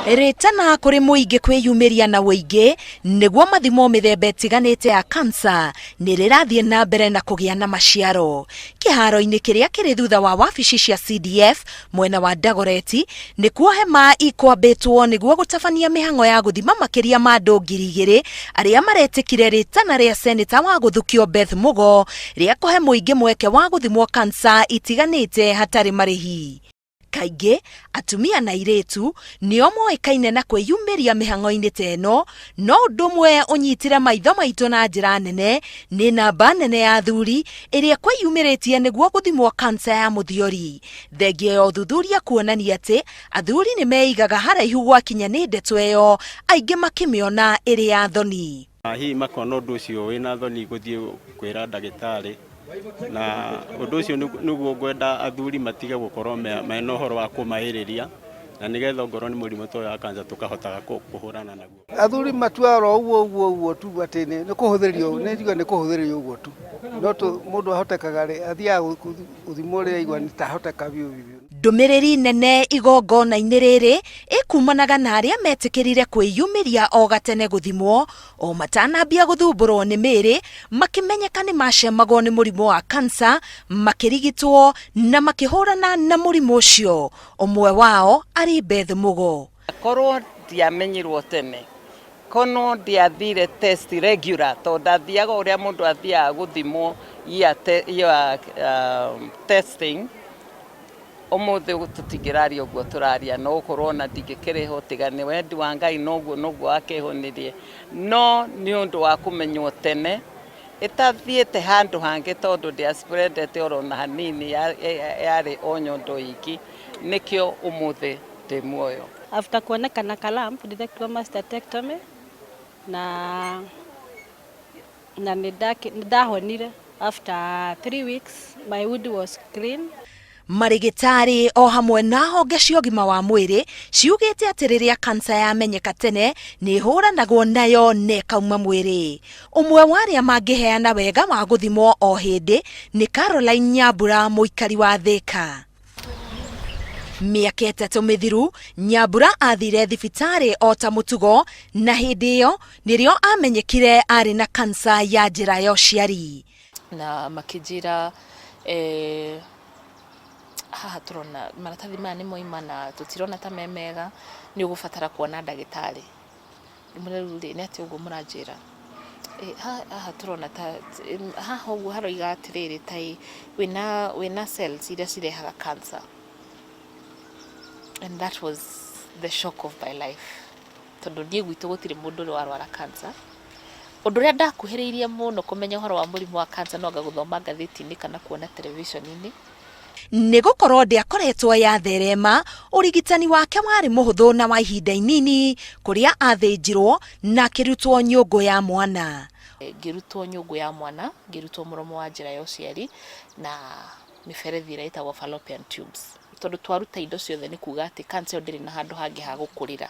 Rĩtana kũrĩ mũingĩ kwĩyumĩria na ũingĩ nĩguo mathimwo mĩthemba ĩtiganĩte ya kansa nĩ rĩrathiĩ na mbere na kũgĩa na maciaro. Kĩharo-inĩ kĩrĩa kĩrĩ thutha wa wabici cia CDF mwena wa Dagoretti nĩkuo hema ikwambĩtwo nĩguo gũtabania mĩhang'o ya gũthima makĩria ma andũ 2000 arĩa maretĩkire rĩtana rĩa seneta wa gũthukio Beth Mugo rĩa kũhe mũingĩ mweke wa gũthimwo kansa itiganĩte hatarĩ marĩhi. Kaingĩ atumia na airĩtu nĩo moĩkaine na kwĩyumĩria mĩhang'o-inĩ ta ĩno, no ũndũ ũmwe ũnyitire maitho maitũ na njĩra nene nĩ namba nene ya athuri ĩrĩa ĩkwĩyumĩrĩtie nĩguo gũthimwo kansa ya mũthiori. Thengia ya ũthuthuria kuonania atĩ athuri nĩ meigaga haraihu gwakinya nĩ ndeto ĩyo, aingĩ makĩmĩona ĩrĩ ya thoni. Hihi makona ũndũ ũcio wĩna thoni gũthiĩ kwĩra ndagĩtarĩ, na ũndũ ũcio nĩguo ngwenda athuri matige gũkorwo mena ũhoro wa kũmaĩrĩria, na nĩgetha ongorwo nĩ mũrimũ ta ũyũ wa kansa tũkahotaga kũhũrana naguo. Athuri matuaga oro ũguo ũguo ũguo tu atĩ nĩ kũhũthĩrio, nĩ njuge nĩ kũhũthĩrĩrio ũguo tu, no mũndũ ahotekaga rĩ, athiaga gũthimwo rĩrĩa aigua nĩ ta ahoteka biũ biũ. Ndũmĩrĩri nene igongona-inĩ rĩrĩ ĩkumanaga na arĩa metĩkĩrire kwĩyumĩria o gatene gũthimwo o matanambia gũthumbũrwo nĩ mĩĩrĩ, makĩmenyeka nĩ macemagwo nĩ mũrimũ wa kansa, makĩrigitwo na makĩhũrana na mũrimũ ũcio. Ũmwe wao arĩ Beth Mugo. Korwo ndiamenyirwo tene, korwo ndiathire test regular tondũ ndathiaga ũrĩa mũndũ athiaga gũthimwo year testing, ũmũthĩ tũtingĩraria ũguo tũraria, no gũkorwo ona ndingĩkĩrĩhwo tiga nĩ wendi wa Ngai noguo noguo wakĩhonirie. No nĩ ũndũ wa kũmenywo tene, ĩtathiĩte handũ hangĩ tondũ ndĩa spread ete oro na hanini, yarĩ o nyondo iki, nĩkĩo ũmũthĩ ndĩ muoyo. After kuonekana ka lump ndĩrekirwo mastectomy na na nĩ ndahonire after 3 weeks, my wound was clean. Marĩgĩtarĩ o hamwe na honge cia ũgima wa mwĩrĩ ciugĩte atĩ rĩrĩa kansa yamenyeka tene nĩ ĩhũranagwo nayo na ĩkauma mwĩrĩ. Ũmwe wa arĩa mangĩheana wega wa gũthimwo o hĩndĩ nĩ Caroline Nyambura, mũikari wa Thĩka. Mĩaka 3 mĩthiru, Nyambura athire thibitarĩ o ta mũtugo na hĩndĩ ĩyo nĩrĩo amenyekire arĩ na kansa ya njĩra ya ũciari. Na makĩnjĩra haha tũrona maratathi maya nĩ moima na tũtirona ta me mega, nĩ ũgũbatara kuona ndagĩtarĩ. Rĩu rĩ, nĩ atĩa ũguo mũranjĩra? Haha tũrona ta haha ũguo haroiga atĩrĩrĩ ta wĩna cells iria cirehaga cancer. And that was the shock of my life. Tondũ niĩ gwitũ gũtirĩ mũndũ ũrĩ warwara cancer. Ũndũ ũrĩa ndakuhĩrĩirie mũno kũmenya ũhoro wa mũrimũ wa cancer no anga gũthoma ngathĩti-inĩ kana kuona television-inĩ. Nĩ gũkorwo ndĩakoretwo yatherema, ũrigitani wake warĩ mũhũthũ na wa ihinda inini, kũrĩa athĩnjirwo na akĩrutwo nyũngũ ya mwana. Ngĩrutwo nyũngũ ya mwana, ngĩrutwo mũromo wa njĩra ya ũciari na mĩberethi ĩrĩa ĩtagwo fallopian tubes. Tondũ twaruta indo ciothe nĩ kuga atĩ cancer ĩyo ndĩrĩ na handũ hangĩ ha gũkũrĩra.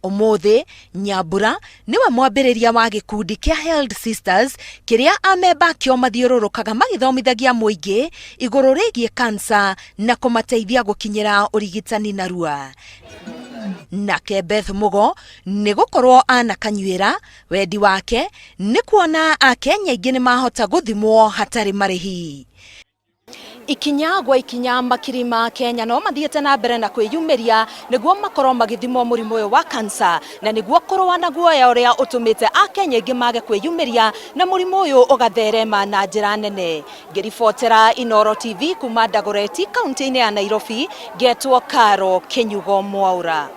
Ũmũthĩ, Nyambura nĩwe mwambĩrĩria wa gĩkundi kĩa Held Sisters kĩrĩa amemba akĩo mathiũrũrũkaga magĩthomithagia mũingĩ igũrũ rĩgiĩ kansa na kũmateithia gũkinyĩra ũrigitani narua. Nake Beth Mugo nĩ gũkorwo anakanyuĩra, wendi wake nĩ kuona Akenya aingĩ nĩ mahota gũthimwo hatarĩ marĩhi. Ikinya gwa ikinya makiri ma Kenya no mathiĩte na mbere na kwĩyumĩria nĩguo makorwo magĩthimwo mũrimũ ũyũ wa kansa na nĩguo kũrũa na guoya ũrĩa ũtũmĩte Akenya aingĩ mage kwĩyumĩria na mũrimũ ũyũ ũgatherema na njĩra nene. Ngĩribotera Inooro TV kuma Dagoretti kaunti-inĩ ya Nairobi, ngetwo Caro Kĩnyugo Mwaũra.